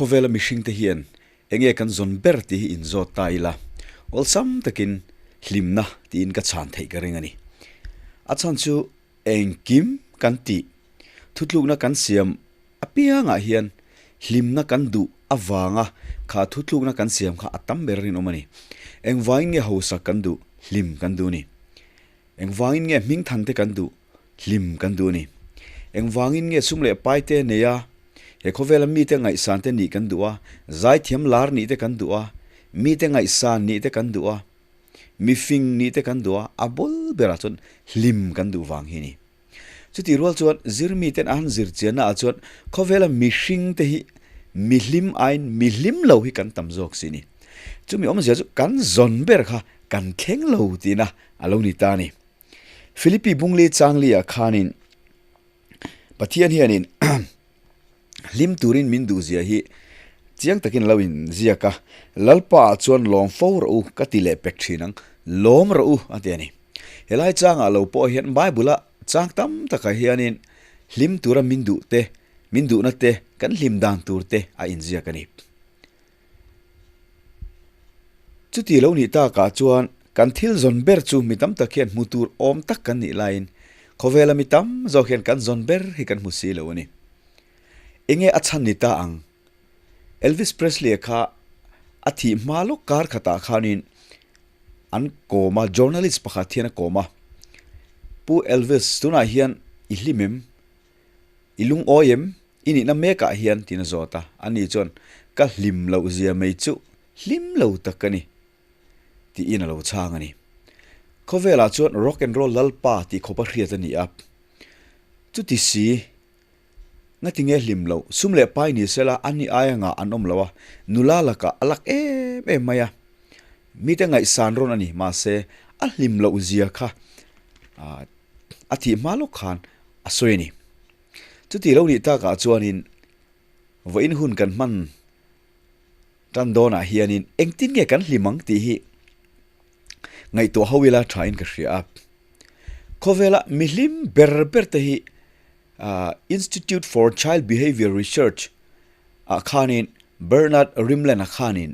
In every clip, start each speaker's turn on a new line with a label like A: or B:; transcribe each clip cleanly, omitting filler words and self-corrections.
A: Khawvela mihringte hian enge kan zawn ber tih hi inzawt ta ila, awlsam takin hlimna tiin ka chhan theih ka ring a ni. A chhan chu engkim kan tih, thutlukna kan siam apiangah hian hlimna kan duh avanga kha thutlukna kan siam kha a tam ber rinawm a ni. Engvangin nge hausak kan duh, hlim kan duh a ni. Engvangin nge hmingthan te kan duh, hlim kan duh a ni. Engvangin nge sum leh pai te nei a, he khawvela mite ngaihsan te nih kan duh a, zaithiam lar nih te kan duh a, mite ngaihsan nih te kan duh a, mifing nih te kan duh a, a bul berah chuan hlim kan duh vang hi a ni. Chutih rual chuan zirmi ten a han zir chianna ah chuan khawvela mihring te hi mihlim aiin mihlim lo hi kan tam zawk si a ni. Chumi awmzia chu kan zawn ber kha kan thleng lo tihna a lo ni ta a ni. Philippi Bungli Changli-ah khanin Pathian hianin hlim turin min duhzia hi chiang takin lo inziak a, Lalpa-ah chuan lawm fo rawh u ka ti leh pek thin ang, lawm rawh u a ti a ni. Helai changah lo pawh hian Bible-a chang tam takah hianin hlim tura min duh te, min duhna te, kan hlim dan tur te a inziak a ni. Chuti lo nih takah chuan kan thil zawn ber chu mi tam tak hian hmu tur awm tak kan nih laiin khawvela mi tam zawk hian kan zawn ber hi kan hmu si lo a ni. Enge a chhan ni ta ang? Elvis Presley-a kha a thih hma lawk kar khatah khanin an kawm a, journalist pakhat hian a kawm a, Pu Elvis, tunah hian i hlim em? I lungawi em? I nihna mekah hian tiin a zawt a, ani chuan, Ka hlim loh zia mai chu hlim lo tak ka ni, tiin a lo chhang a ni. Khawvelah chuan rock and roll lalpa tih khawpa hriat a ni a, chuti si, ngati nge hlim loh, sum leh pai ni sela ani aia ngah an awm lo a, nula lakah a lak em em mai a, mite ngaihsan rawn a ni, mahse a hlim loh zia kha a thih hma lawk khan a sawi a ni. Chuti lo nih takah chuanin vawiin hun kan hman tan dawnah hianin engtin nge kan hlim ang tih hi ngaihtuah ho ila thain ka hria a. Khawvela mihlim ber ber te hi Institute for Child Behavior Research ah khanin Bernard Rimland-a khanin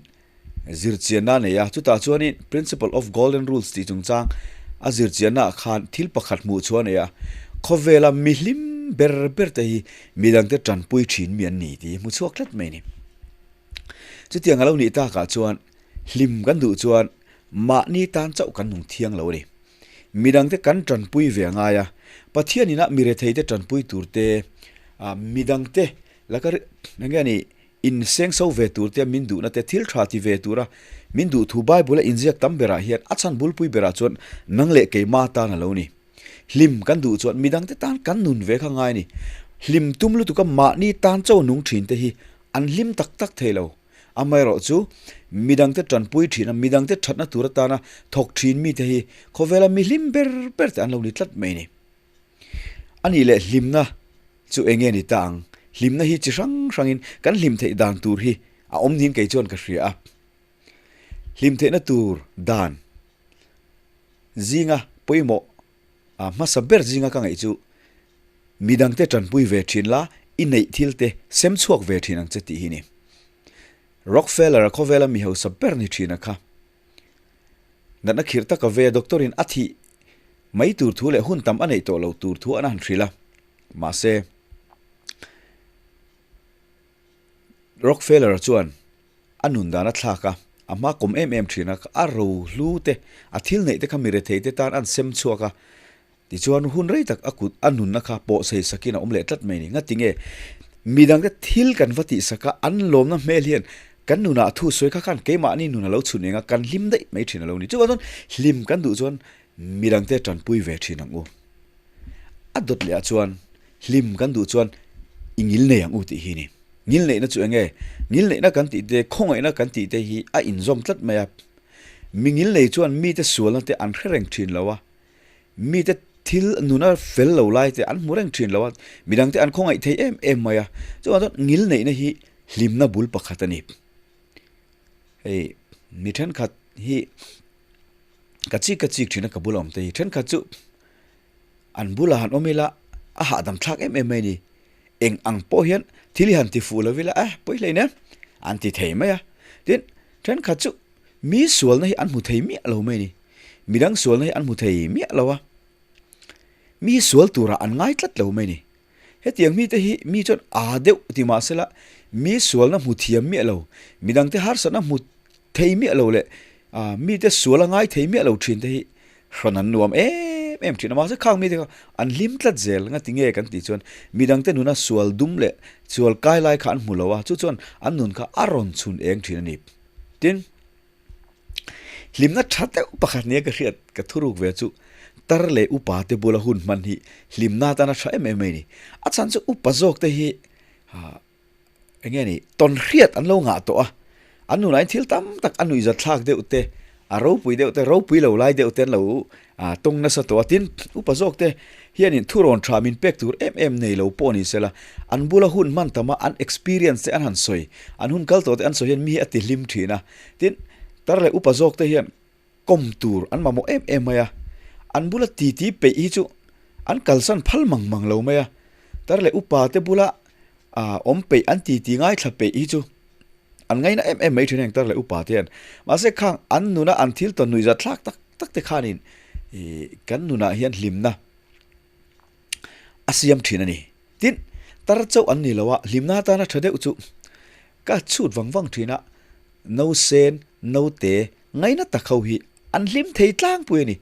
A: zirchianna a nei a, chutah chuanin Principle of Golden Rules tih chungchang a zirchiannaah khan thil pakhat hmuh chu a nei a, khawvela mihlim ber ber te hi midangte tanpui thin mi an ni tih hi hmu chhuak tlat mai a ni. Chutiang a lo nih takah chuan hlim kan duh chuan mahni tan chauh kan nung thiang lo a ni. Midangte kan tanpui ve a ngai a, Pathian inah mi retheite tanpui tur te, midangte laka eng nge ni In sengso ve tur te, min duhna te, thil tha ti ve tura min duh thu Bible a inziak tam berah hian a chhan bulpui berah chuan nang leh keima tan a lo ni. Hlim kan duh chuan midangte tan kan nun ve kha ngai a ni. Hlim tum lutuka mahni tan cho nung thin te hi an hlim tak tak thei lo. Amaherawh chu midangte tanpui thin a, midangte thatna tur atana thawk thin mite hi khawvela mi hlim ber ber te an lo ni tlat mai a ni. A nih leh hlimna chu eng nge ni ta ang? Hlimna hi chi hrang hrangin kan hlim theih dan tur hi a awm niin kei chuan ka hria a. Hlim theihna tur dan zinga pawimawh a hmasa ber zinga ka ngaih chu midangte tanpui ve thin la, i neih thil te sem chhuak ve thin ang che tih hi ni. Rockefeller-a khawvela mi hausa ber ni thina kha. Natna khirh taka ve doctor in a thih mai tur thu leh hun tam a neih tawh loh tur thu an han hrilh a. Mahse, Rockefeller chuan a nun dan a thlak a, a hma kawm em em thin a, a rohlu te, a thil neih te kha mi rethei te tan an sem chhuak a. Tichuan hun rei tak a kut a nunna kha pawh sei sakin a awm leh tlat mai a ni. Ngatinge midangte thil kan va tih sak a, an lawmna hmel hian kan nunah thu sawi kha khan keimahni nun a lo chhun eng a, kan hlim daih mai thin a lo ni. Chuvang chuan hlim kan duh chuan midangte tanpui ve thin ang u. A dawt leh ah chuan hlim kan duh chuan i ngil nei ang u tih hi a ni. Ngil neihna chu eng nge? Ngil neihna kan tih te, khawngaihna kan tih te hi a inzawm tlat mai a. Mi ngil nei chuan mite sualna te an hre reng thin lo a. Mite thil nuna fel lo lai te an hmu reng thin lo a, midangte an khawngaih thei em em mai a. Chuvang chuan ngil neihna hi hlimna bul pakhat a ni. Hei mi thenkhat hi ka chik ka chik thin a ka bula awm te hi thenkhat chu an bulah han awm ila a hahdam thlak em em mai a ni. Eng ang pawh hian thil hi han ti fuh lo ila eh pawi hle in e. an ti thei mai a. Tin, thenkhat chu mi sualna hi an hmu thei miah lo mai a ni. Midang sualna hi an hmu thei miah lo a. Mi sual turah an ngai tlat lo mai a ni. Hetiang mite hi mi chuan aa deuh ti mah sela mi sualna hmu thiam miah lo, midangte harsatna hmu thei miah lo leh mite sual a ngai thei miah lo thin te hi hrawn an nuam em em thin a. Mahse khang mite kha an hlim tlat zel nga ti nge kan tih chuan midangte nuna sual dum leh sual kai lai kha an hmu lo a, chu chuan an nun kha a rawn chhun eng thin a ni. Tin. Hlimna tha deuh pakhat nia ka hriat ka thuruk ve chu tar leh upa te bula hun hman hi hlimna atana tha em em mai a ni. A chhan chu upa zawk te hi eng nge ni tawn hriat an lo ngah tawh a, an nunah hian thil tam tak a nuihzat thlak deuh te, a ropui deuh te, ropui lo lai deuh te an lo tawng nasa tawh a. Tin, upa zawk te hianin thurawn tha min pek tur em em nei lo pawh ni sela, an bula hun hman tama an experience te an han sawi, an hun kal tawh te an sawi hian mi hi a ti hlim thin a. Tin, tar leh upa zawk te hian kawm tur an mamawh em em mai a, an bula titi peih hi chu an kalsan phal mang mang lo mai a, tar leh upa te bula awm peih an titi ngaithla peih hi chu an ngaina em em mai thin heng tar leh upa te hian. Mahse khang an nuna an thil tawn nuihza thlak tak tak te khanin ih kan nunah hian hlimna a siam thin a ni. Tin, tar chauh an ni lo a, hlimna atana tha deuh chu ka chhut vang vang thin a, no sen, no te ngaina tak ho hi an hlim thei tlangpui a ni.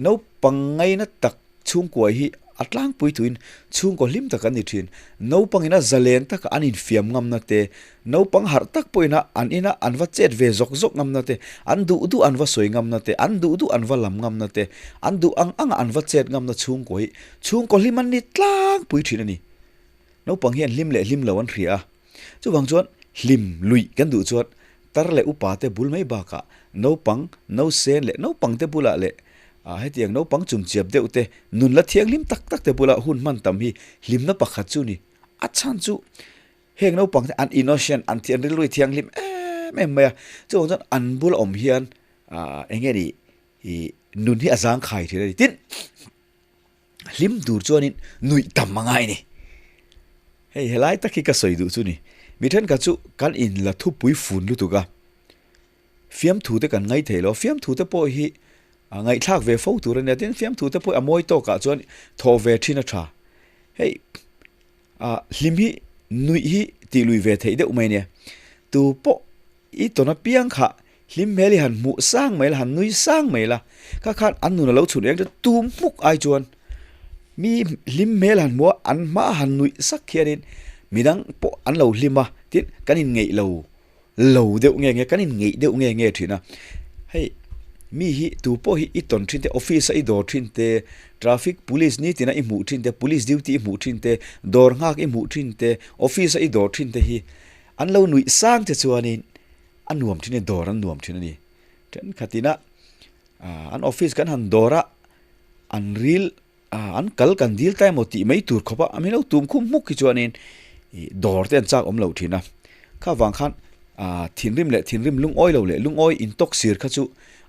A: Naupang ngaina tak chhungkuai hi a tlangpui tuin chhungkaw hlim tak an ni thin. Naupangin a zalen taka an infiam ngamna te, naupang harh tak pawhin a an ina an va chet ve zawk zawk ngamna te, an duh duh an va sawi ngamna te, an duh duh an va lam ngamna te, an duh ang anga an va chet ngamna chhungkaw hi chhungkaw hlim an ni tlangpui thin a ni. Naupang hian hlim leh hlim lo an hria a, chuvang chuan hlim luih kan duh chuan tar leh upa te bul mai bakah naupang, nausen leh naupang te bulah leh hetiang naupang chumchiap deuh te nun la thianghlim tak tak te bulah hun hman tam hi hlimna pakhat chu ni. A chhan chu heng naupang te an innocent, an thian rilru thianghlim em em mai a, chuvang chuan an bula awm hian eng nge ni nun hi a zangkhai thin a ni. Tin. Hlim tur chuanin nuih tam a ngai a ni. Hei helai tak hi ka sawi duh chu ni. Mi thenkhat chu kan in la thupui fun lutuk a, fiamthu te kan ngai thei lo. Fiamthu te pawh hi a ngaihthlak ve fo tur a nia. Tin, fiamthu te pawh a mawi tawkah chuan thawh ve thin a tha. Hei ah hlim hi nuih hi tih lui ve theih deuh mai a nia. Tu pawh i tawn apiang kha Hlim hmel hi han hmuh sang mai la, han nui sang mai la, kha khan an nun a lo chhun eng chu tum hmuk ai chuan mi hlim hmel han hmuh a, an hma han nuih sak hianin midang pawh an lo hlim a, tin kan inngeih lo lo deuh nge nge, kan inngeih deuh nge nge thin a. Hei mi hi tu pawh hi i tawn thin te, office a i dawr thin te, traffic police nitin a i hmuh thin te, police duty i hmuh thin te, dawr nghak i hmuh thin te, office a i dawr thin te hi an lo nuih sang che chuanin A nuam thin a ni, dawr an nuam thin a ni. Thenkhatin a an office kan han dawr a, an ril an kal kan dil ta emaw tih mai tur khawp a, a min lo tum khum hmuk hi chuanin ih dawr te an chak awm lo thin a. Kha vang khan thinrim leh thinrim lungawi lo leh lungawi intawk sir kha chu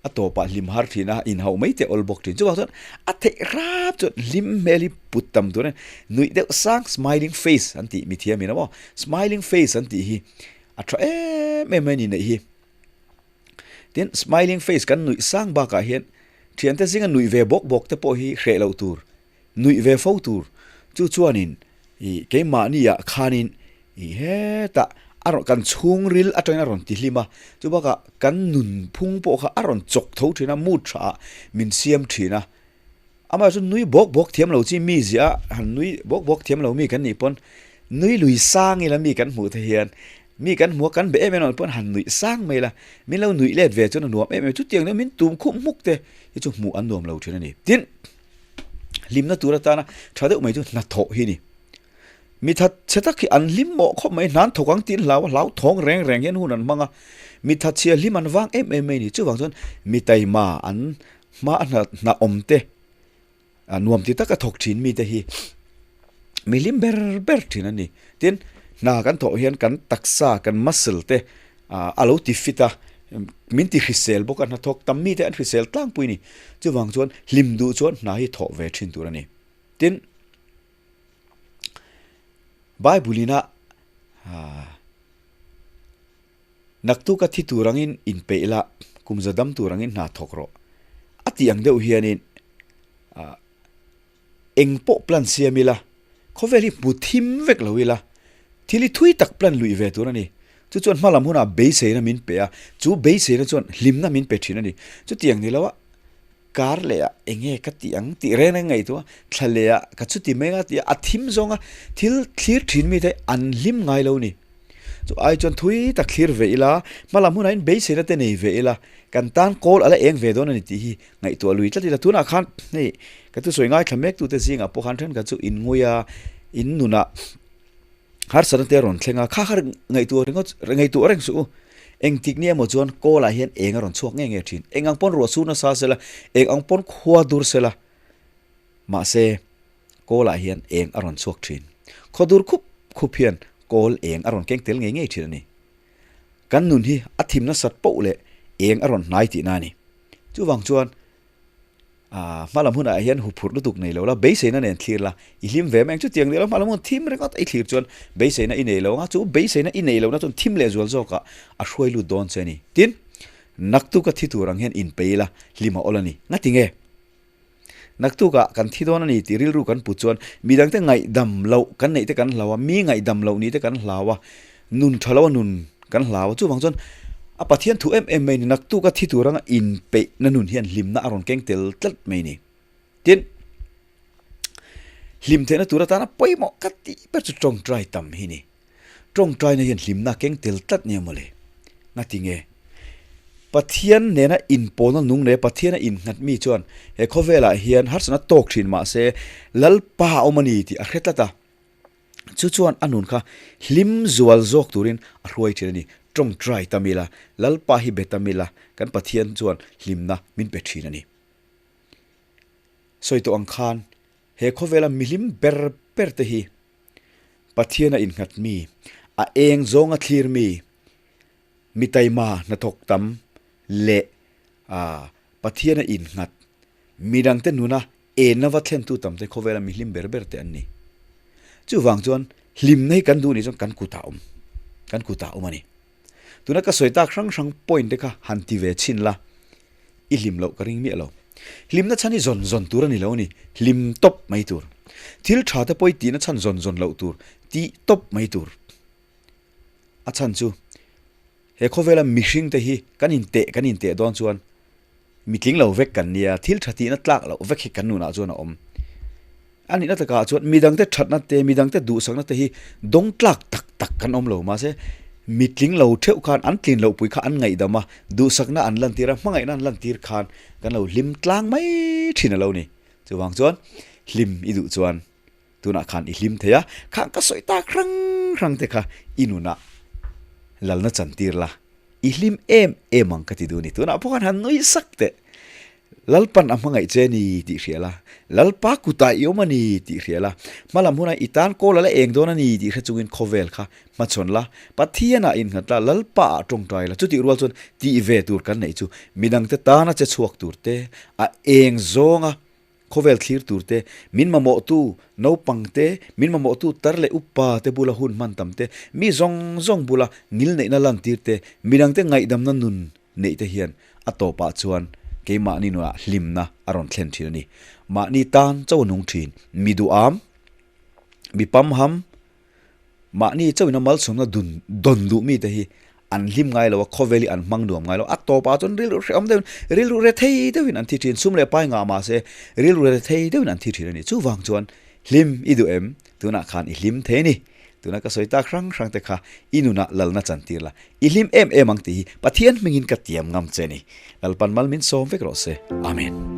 A: a tawpah hlim har thin a, inhauh mai te awl bawk thin. Chuvang chuan a theih rap chuan hlim hmel hi put tam tur a ni. Nuih deuh sang smiling face an tih mithiam in a maw, smiling face an tih hi A tha em em mai a ni neih hi. Tin, smiling face kan nuih sang bakah hian thiante zinga nuih ve bawk bawk te pawh hi hreh loh tur, nuih ve fo tur. Chu chuanin ih keimahniah khanin ih hetah a rawn kan chhungril atangin a rawn ti hlim a, chu bakah kan nunphung pawh kha a rawn chawk tho thin a, mood tha ah min siam thin a. Amah chu nui bawk bawk thiam lo chi mi ziah a, han nui bawk bawk thiam lo mi kan nih pawn nui lui sang ila mi kan hmuh te hian mi kan hmuh a kan be em em lo pawn han nuih sang mai ila min lo nuih let ve chuan a nuam em em chutiang deuh min tum khup hmuk te hi chu hmuh an nuam lo thin a ni. Tin, hlimna tur atana tha deuh mai chu hnathawh hi a ni. Mi that chhe tak hi an hlim mawh khawp mai, hnan thawk ang tiin hlau a, hlau thawng reng reng hian hun an hmang a, mi that chhia hlim an vang em em mai a ni. Chuvang chuan mi taima an Hma a hna hna awm te a nuam ti taka thawk thin mite hi mi hlim ber ber thin a ni. Tin, hna kan thawh hian kan taksa kan muscle te ah a lo ti fit a, min ti hrisel bawk a, hnathawk tam mite an hrisel tlangpui a ni. Chuvang chuan hlim duh chuan hna hi thawh ve thin tur a ni. Tin, Bible ina ah. Naktuka thi tur angin inpeih la, kum za dam tur angin hna thawk rawh. A tih ang deuh hianin eng pawh plan siam ila, khawvel hi hmu thim vek lo ila, thil hi thui tak plan luih ve tur a ni. Chu chuan hmalam hunah beiseina min pe a, chu beiseina chuan hlimna min pe thin a ni. Chutiang ni loa kar lehah enge ka tih ang tih reng reng ngaihtuah a, thla lehah ka chuti mai anga tih a, a thim zawnga thil thlir thin mite an hlim ngai lo a ni. Chu ai chuan thui tak thlir ve ila, hmalam hunah in beiseina te nei ve ila, kan tan kawl a la eng ve dawn a ni tih hi ngaihtuah lui tlat ila. Tunah khan hei ka thusawi ngaithla mek tute zingah pawh khan thenkhat chu in ngui a, in nunah harsatna te a rawn thleng a, kha kha ngaihtuah ringawt ngaihtuah reng suh u. Engtik ni emaw chuan kawlah hian eng a rawn chhuak nge nge thin. Eng ang pawn ruah sur nasa sela, eng ang pawn khua dur sela, mahse kawlah hian eng a rawn chhuak thin. Khaw dur khup khup hian kawl eng a rawn keng tel ngei ngei thin a ni. Kan nun hi a thim nasat poh leh eng a rawn hnai tihna a ni. Chuvang chuan Aaa, hmalam hunah hian huphurh lutuk nei lo la, beiseina nen thlir la, i hlim ve mai ang. Chutiang deuh la hmalam hun thim ringawt a i thlir chuan beiseina i nei lo ang a, chu beiseina i nei lohna chuan thim leh zual zawkah a hruai lut dawn che a ni. Tin, naktuka thi tur ang hian inpei la, hlim a awl a ni. Ngati nge? Naktukah kan thi dawn a ni tih rilru kan put chuan midangte ngaihdam loh kan neih te kan hlau a, mi ngaihdam loh nih te kan hlau a, nun tha lo a nun kan hlau a. Chuvang chuan a Pathian thu em em mai ni, naktuka thi tur anga inpeihna nun hian hlimna a rawn keng tel tlat mai ni. Tin, hlim theihna tur atana pawimawh ka tih ber chu tawngtai tam hi ni. Tawngtaina hian hlimna a keng tel tlat nia mawle. Ngati nge? Pathian nena inpawlna nung leh Pathiana innghat mi chuan he khawvelah hian harsatna tawk thin mah se Lalpa a awm a ni tih a hre tlat a. Chu chuan a nun kha hlim zual zawk turin a hruai thin a ni. Tawngtai tam ila, Lalpa hi be tam ila, kan Pathian chuan hlimna min pe thin a ni. Sawi tawh ang khan he khawvela mihlim ber ber te hi Pathian a innghat mi, a eng zawnga thlir mi, mi taima hnathawk tam leh Pathian a innghat midangte nuna enna va thlentu tamte khawvela mi hlim ber ber te an ni. Chuvang chuan hlimna hi kan duh nih chuan kan kutah awm, kan kutah awm a ni. Tuna ka sawi tak hrang hrang point te kha han ti ve chhin la, i hlim loh ka ring miah lo. Hlimna chhan hi zawn zawn tur a ni lo a ni, hlim tawp mai tur. Thil tha te pawh i tihna chhan zawn zawn loh tur, tih tawp mai tur. A chhan chu he khawvela mihring te hi kan inteh kan inteh dawn chuan mitling lo vek kan nia, thil tha tihna tlak loh vek hi kan nunah chuan a awm. A nihna takah chuan midangte thatna te, midangte duhsakna te hi dawng tlak tak tak kan awm lo. Mahse, mitling lo theuh khan an tlin loh pui kha an ngaihdam a, duhsakna an lantir a, hmangaihna an lantir khan kan lo hlim tlang mai thin a lo ni. Chuvang chuan hlim i duh chuan tunah khan i hlim thei a, khang ka sawi tak hrang hrang te kha i nunah lalna chantir la, i hlim em em ang ka ti duh a ni. Tunah pawh khan han nui sak teh. Lalpan a hmangaih che ni tih hria la, Lalpa kutah i awm a ni tih hria la, hmalam hunah i tan kawl a la eng dawn a ni tih hre chungin khawvel kha hmachhawn la, Pathianah innghat la, Lalpaah tawngtai la, chutih rual chuan tih ve tur kan neih chu midangte tana che chhuak tur te, a eng zawnga khawvel thlir tur te, min mamawhtu naupang te, min mamawhtu tar leh upa te bula hun hman tam te, mi zawng zawng bula ngilneihna lantir te, midangte ngaihdamna nun neih te hian a tawpah chuan keimahni nunah hlimna a rawn thlen thin a ni. Mahni tan cho nung thin, mi duham, mi pamham, mahni chauhin a malsawmna dun dawn duh mite hi an hlim ngai lo a, khawvel hi an hmang nuam ngai lo. A tawpah chuan rilru hrehawm deuhin, rilru re thei deuhin an thi thin, sum leh pai ngah mah se rilru re thei deuhin an thi thin a ni. Chuvang chuan hlim i duh em? Tunah khan i hlim thei a ni. Tuna ka sawi tak hrang hrang te kha i nunah lalna chantir la, i hlim em em ang tih hi Pathian hmingin ka tiam ngam che ni. Lalpan mal min sawm vek rawh se. Amen.